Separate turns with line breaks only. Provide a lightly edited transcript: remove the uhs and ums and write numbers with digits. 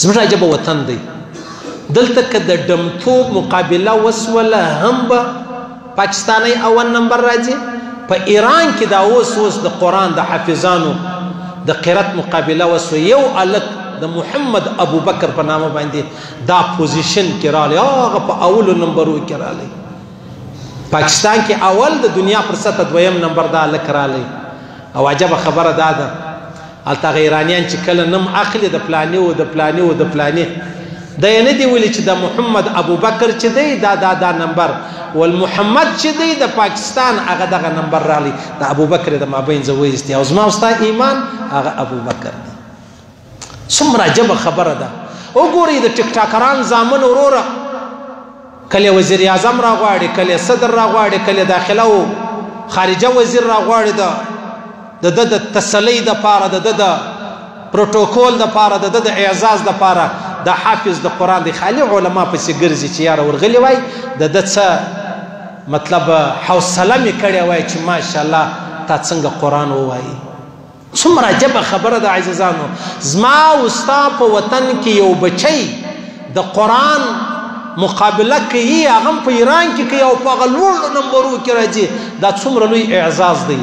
زموږ عجبه وطن دی. دلته که د ډمتوب مقابله وسوله هم به پاکستانی اول نمبر راځي. په ایران کې دا اوس اوس د قرآن د حافظانو د قرت مقابله وسوه، یو هلک د محمد ابوبکر په نامه باندې دا position کې راغلی، هغه په اولو نمبرو کې راغلی. پاکستان کې اول، د دنیا پر سطح دویم نمبر دا هلک راغلی. او عجبه خبره دا ده، هلته هغه ایرانیان چې کله نوم اخلي د پلاني و د پلاني و د پلاني، دا یې نه دي ویلي چې د محمد ابوبکر چې دی دا دا دا نمبر، والمحمد چې دی د پاکستان هغه دغه نمبر راغلی، د ابوبکر د مابینځه وایستي. او زما او ستا ایمان هغه ابوبکر دی. څومره عجبه خبره ده. وګورئ د ټیک ټاکران زامن وروره، کله وزیر اعظم راغواړي، کله صدر راغواړي، کله داخله او خارجه وزیر راغواړي، د ده د تسلۍ دپاره، د ده د پروتوکول دپاره، د ده د اعزاز دپاره د حافظ د قرآن دی. خالي علما پسې ګرځي چې یاره ورغلي وای، د ده څه مطلب حوصله مې کړې وای چې ماشاءالله تا څنګه قرآن ووایي. څومره عجبه خبره ده عزیزانو. زما او ستا په وطن کې یو بچی د قرآن مقابله کوي، هغه هم په ایران کې کوي او په هغه لوړو نمبرو کې راځي. دا څومره لوی اعزاز دی.